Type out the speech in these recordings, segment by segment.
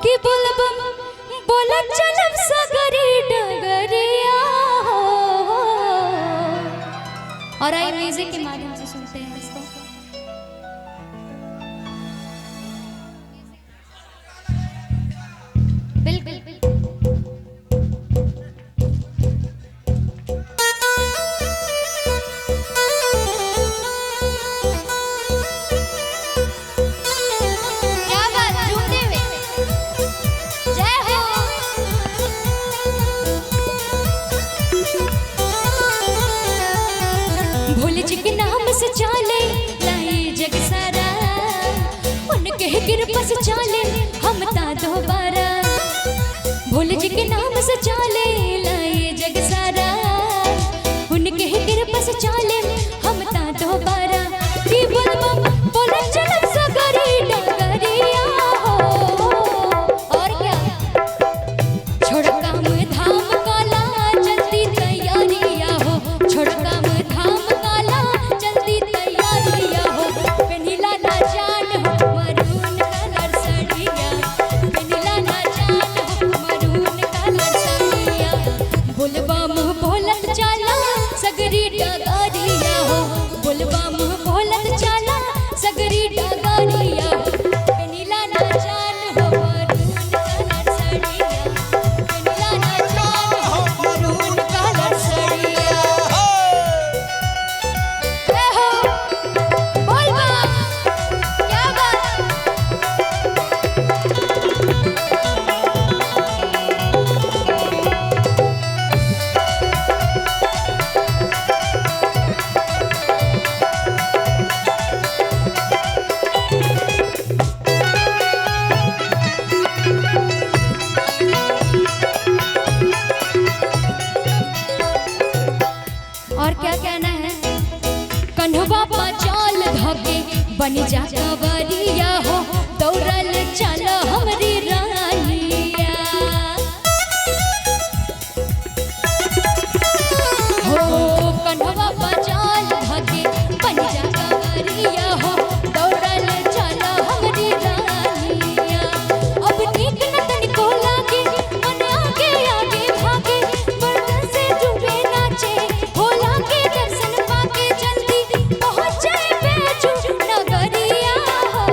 कि बोलबम बोला चलब सगरी डगरिया हो। और आई म्यूजिक के माध्यम से सुनते हैं इसको। बिल्कुल। क्या बात, झूमते हुए जय हो। भोले जी के नाम से चाले लाई जग सारा, उनके कृपा से चाले हम ता दोबारा। भोले जी के नाम से चाले लाई जग सारा, उनके कृपा से चाले हम ता दोबारा। कि बोलबम बोला चलब सगरी डगरिया हो। और क्या, छोड़ काम धाम काला जल्दी तैयारिया हो। छोड़ काम धाम काला जल्दी तैयारिया हो। पेनिला ना जान हो मरून कलर साड़िया, पेनिला ना जान हो मरून कलर साड़िया। बोलबम बोलत चला सगरी डगरिया हो। बोलबम बोलत चला सगरी डगरिया हो। पेनिला ना जान हो मरून कलर साड़िया, पेनिला ना जान हो मरून कलर साड़िया। जय हो, बोल बम, क्या बात। और क्या कहना है, कन्हवा चाल धके बन जा कंवरिया हो। दौड़ल चल हमरी रानिया हो। कन्हवा चाल धके बन जा कंवरिया हो। दौड़ल चल हमरी रानिया। अब नीक न तनिको लागे, मन आगे आगे भागे। बरन से डूबे नाचे भोला के दर्शन पाके। जल्दी पहुंचे बैजू नगरिया हो।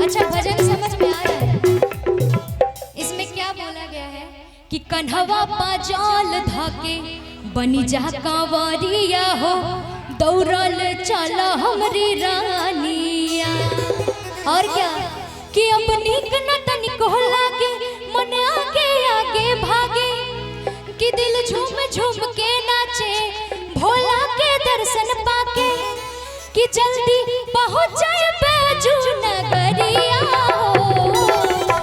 अच्छा, भजन समझ में आ रहा है? इसमें क्या बोला गया है कि कन्हवा पाजाल धाके बनी जा कांवरिया हो। दौड़ल चल हमरी रानिया। और क्या कि अब नीक न तनिको लागे, मन आगे आगे भागे। कि दिल झूम झूम के नाचे भोला के दर्शन पाके। कि जल्दी पहुंचे बैजू नगरिया हो।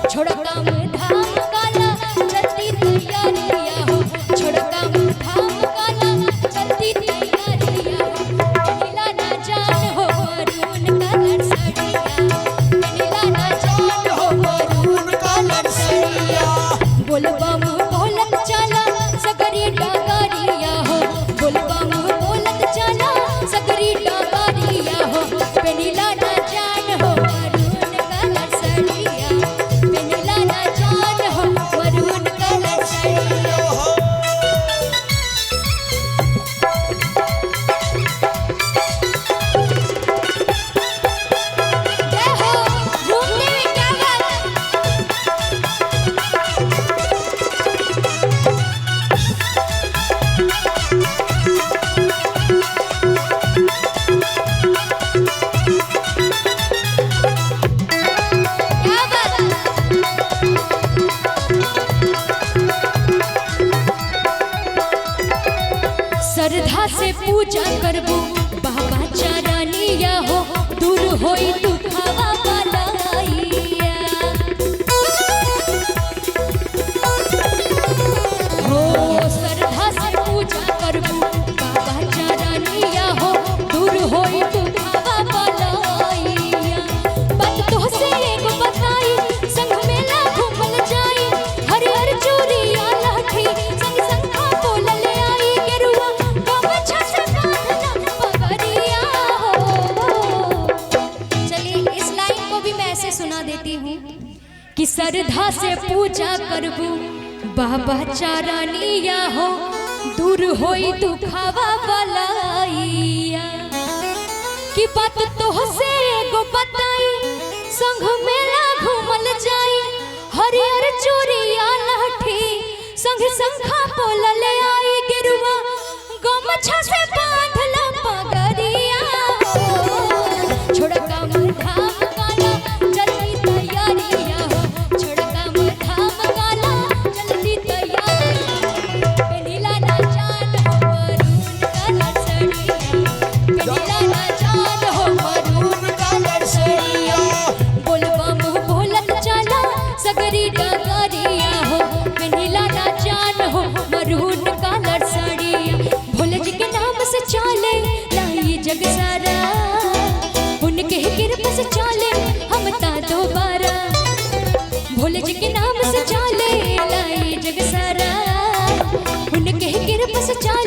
छोड़ काम धाम काला जल्दी तैयारिया हो। छोड़ काम धाम काला जल्दी तैयारिया हो। नीला ना जान हो मरून कलर साड़िया, नीला ना जान हो मरून कलर साड़िया। बोलबम बोलत चला सगरी डगरिया हो। बोलबम बोलत चला सगरी डगरिया हो। पेनिला ना जान हो मरून कलर साड़िया, पेनिला ना जान हो मरून कलर साड़िया। जय हो, झूमते हुए, क्या बात। क्या बात। श्रद्धा से पूजा करबो बाबा चरनिया हो। दूर होई दुखावा बलाइया हो। श्रद्धा से पूजा करबो बाबा चरनिया हो। दूर होई दुखावा बलाइया। बात तोहसे एगो बताई, संग मेला घूमल जाई। हरिहर चूड़िया लाठी संग संखा बोलल आई। गेरुआ गमछा से बांधना पगड़िया हो। चलिए। कि श्रद्धा से पूजा करबू बाबा चारनिया हो, दूर होई दुखावा बलाइया। कि बात तो से एगो बताई, संग मेला घूमल जाई, हरियर चूड़िया लाठी संग संखा बोलल आई, गेरुआ गमछा से बांधल पगड़िया हो। छोड़ काम धाम काला जल्दी तैयारिया हो, छोड़ काम धाम काला जल्दी तैयारिया। पेनिला ना जान हो मरून कलर सड़िया, पेनिला ना जान हो मरून कलर सड़िया। बोलबा मुँह बोलत चला सगरी डगरिया हो, पेनिला ना जान हो मरून कलर सड़िया। भोले जी के नाम से चले लाई जग सारा, उनके ही कृपा से चले हम ता दोबारा। भोले जी के नाम से चले लाई जग सारा, उनके ही कृपा से चले।